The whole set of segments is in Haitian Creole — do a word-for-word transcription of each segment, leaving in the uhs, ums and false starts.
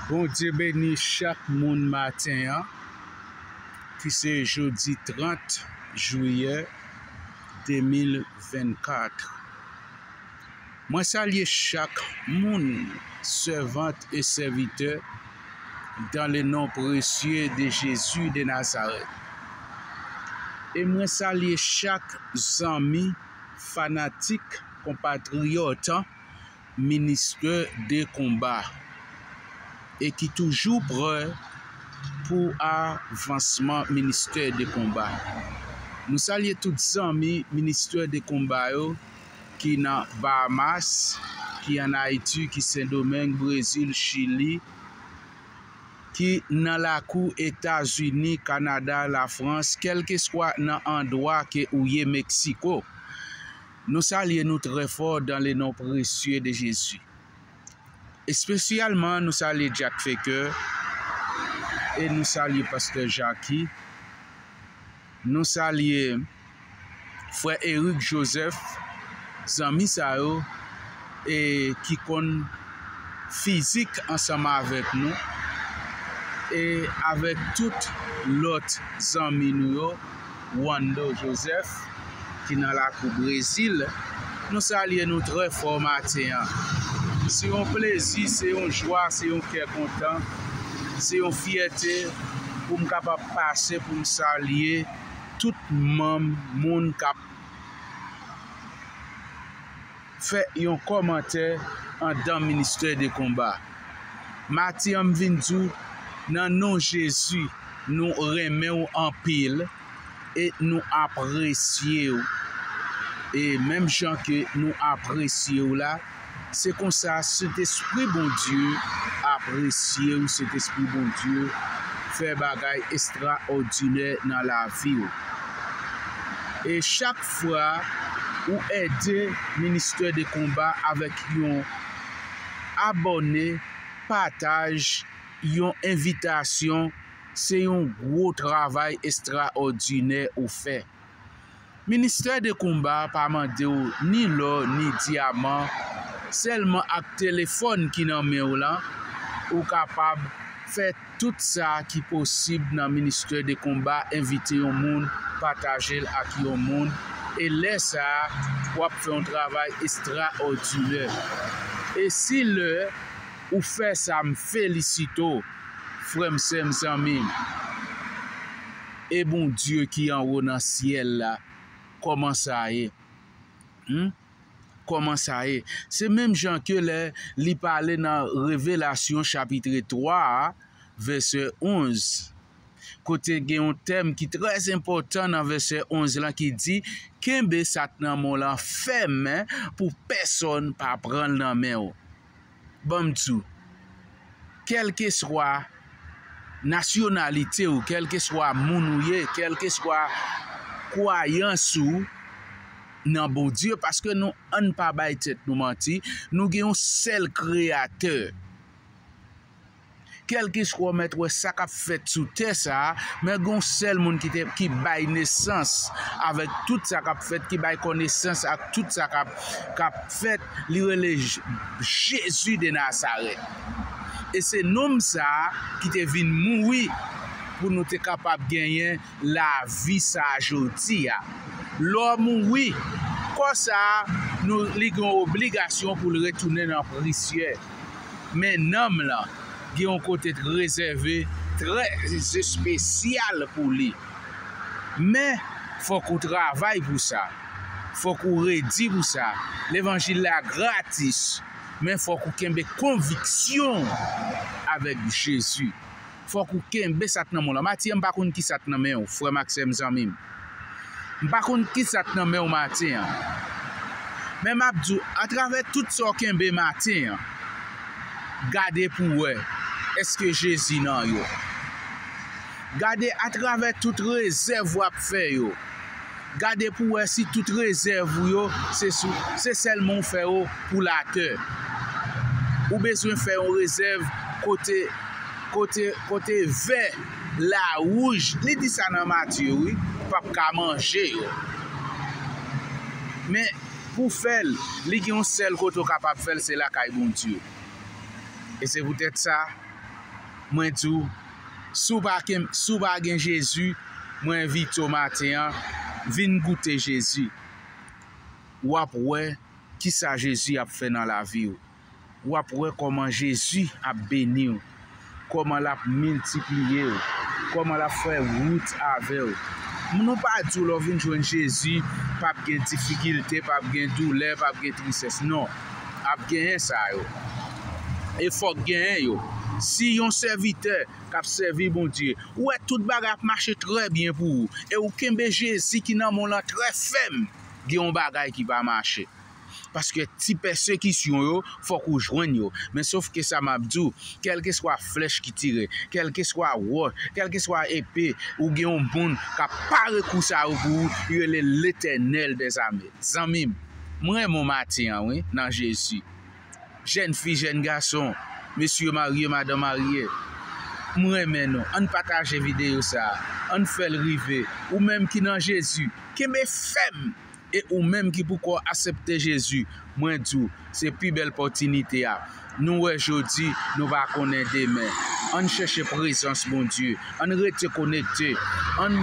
Bondye beni chak moun maten an, ki se jodi trant jiyè de mil vennkat. Mwen salye chak moun, sèvant e sèvitè, dans le nom précieux de Jésus de Nazareth. E mwen salye chak zanmi, fanatik, konpatriyòt, Ministè de Konba, e ki toujou prè pou avansman Ministè de Konba. Nou salye tout zanmi Ministè de Konba yo ki nan Bahamas, ki ann Ayiti, ki Sendomeng, Brezil, Chili, ki nan lakou Etazini, Kanada, Lafrans, kèlkeswa nan andwa ke ou ye, Meksiko. Nou salye nou trè fò dans le nom précieux de Jésus. Espesyalman, nou salye Dyak Fekè e nou salye Pastè Jaki. Nou salye frè Eric Joseph, zanmi sa yo, e ki konn fizik ansanm avèk nou, e avèk tout lòt zanmi nou yo, Wando Joseph, ki nan lakou Brezil. Nou salye nou trè fò maten an. Se yon plezi, se yon jwa, se yon kè kontan, se yon fyète pou m kapab pase pou m salye tout manm, moun k ap fè yon kòmantè anndan Ministè de Konba. Maten an, m vin di w, nan non Jezi, nou renmen w anpil e nou apresye w. E menm jan ke nou apresye w la, se konsa Sentespri Bondye apresye w, Sentespri Bondye fè bagay estrawòdinè nan lavi w. E chak fwa ou ede Ministè de Konba avèk yon abòne, pataj, yon envitasyon, se yon gwo travay estrawòdinè ou fè. Ministè de Konba pa mande w ni lò ni dyaman, sèlman ak telefòn ki nan men w lan, ou kapab fè tout sa ki posib nan Ministè de Konba, envite yon moun, pataje l ak yon moun, e lè sa a, w ap fè yon travay estrawòdinè. E si lè ou fè sa, m felisite w, frè m, sè m, zanmi m. E Bondye ki anwo nan syèl la, kòman sa ye? Hmm? Kòman sa ye? Se menm jan ke lè li pale nan Revelasyon chapit twa a, vèsè onz, kote gen yon tèm ki trè enpòtan nan vèsè onz lan ki di, kenbe sa k nan men w lan fèmen pou pèsonn pa pran l nan men w. Ban m di w, kèlkeswa nasyonalite w, kèlkeswa moun ou ye, kèlkeswa kwayans ou nan Bondye, paske nou, ann pa bay tèt nou manti, nou gen yon sèl Kreyatè. Kèlkeswa w mèt wè sa k ap fèt sou tè sa a, men gen yon sèl moun ki te, ki bay nesans avèk tout sa k ap fèt, ki bay konesans ak tout sa k ap, k ap fèt, li rele J-, Jezi de Nazarèt. E se nonm sa a ki te vin mouri pou nou te kapab genyen lavi sa a jodi a. Lè w mouri, kò sa a, nou, li gen yon obligasyon pou l retounen nan pousyè. Men nanm lan gen yon kote k rezève trè espesyal pou li. Men, fòk ou travay pou sa. Fòk ou redi pou sa. Levanjil la gratis, men fòk ou kenbe konviksyon avèk Jezi. Fòk ou kenbe sa k nan men w lan. Maten an, m pa konn ki sa k nan men w, frè m ak sè m, zanmi m. M pa konn ki sa k nan men w maten an. Men m ap di w, atravè tout sa w kenbe maten an, gade pou w wè, èske Jezi nan yo. Gade atravè tout rezèv w ap fè yo. Gade pou w wè si tout rezèv ou yo, se sou, se sèlman w fè yo pou latè. Ou bezwen fè yon rezèv kote, kote, kote vè, lawouj. Li di sa nan Matye, wi, p ap ka manje yo. Men, pou fè l, li gen yon sèl kote w kapab fè l, se lakay Bondye. E se poutèt sa, Mwen di w, si w pa, si w pa gen Jezi, mwen envite w maten an, vin goute Jezi. W ap wè kisa Jezi ap fè nan lavi w. W ap wè kòman Jezi ap beni w, kòman l ap miltipliye w, kòman l ap fè wout avè w. Nou pa di w lè w vin jwenn Jezi, p ap gen difikilte, p ap gen doulè, p ap gen tristès. Non, ap genyen sa yo. E fòk genyen yo. Si yon sèvitè k ap sèvi Bondye, ou wè tout bagay ap mache trè byen pou ou, e ou kenbe Jezi ki nan men w lan trè fèm, gen yon bagay ki pa mache. Paske ti pèsekisyon yo, fòk ou jwenn yo. Men sof ke sa m ap di w, kèlkeswa flèch ki tire, kèlkeswa wòch, kèlkeswa epe, ou gen yon moun k ap pare kou sa yo pou ou, li rele Letènèl dèzame. Zanmi m, m renmen w maten an, wi, nan Jezi. Jèn fi, jèn gason, mesye marye, madanm marye, m renmen nou. Ann pataje videyo sa a. Ann fè l rive. Ou menm ki nan Jezi, kenbe fèm. E ou menm ki poko aksepte Jezi, mwen di w, se pi bèl pòtinite a. Nou wè jodi, nou pa konnen demen. Ann chèche prezans Bondye. Ann rete konekte. Ann,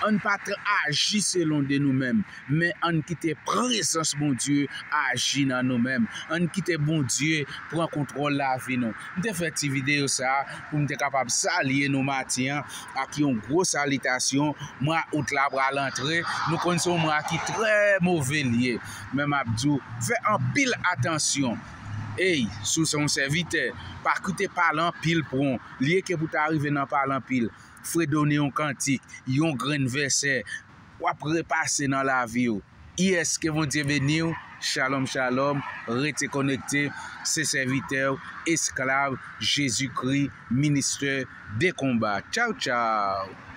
ann pa t-, aji selon de nou menm, men ann kite prezans Bondye aji nan nou menm. Ann kite Bondye pran kontwòl lavi nou. M te fè ti videyo sa a pou m te kapab salye nou maten an ak yon gwo salitasyon. Mwa out la pral antre, nou konn se yon mwa ki trè move li ye. Men m ap di w, fè anpil atansyon. Ey, si w se yon sèvitè, pa kite pale anpil pran w. Li enke pou ta rive nan pale anpil. Fredone yon kantik, yon grenn vèsè, w ap repase nan lavi w. Yes, ke Bondye beni w. Shalom, shalom. Rete konekte. Se sèvitè w, esklav Jezikri, ministè de konba. Tchaw, tchaw.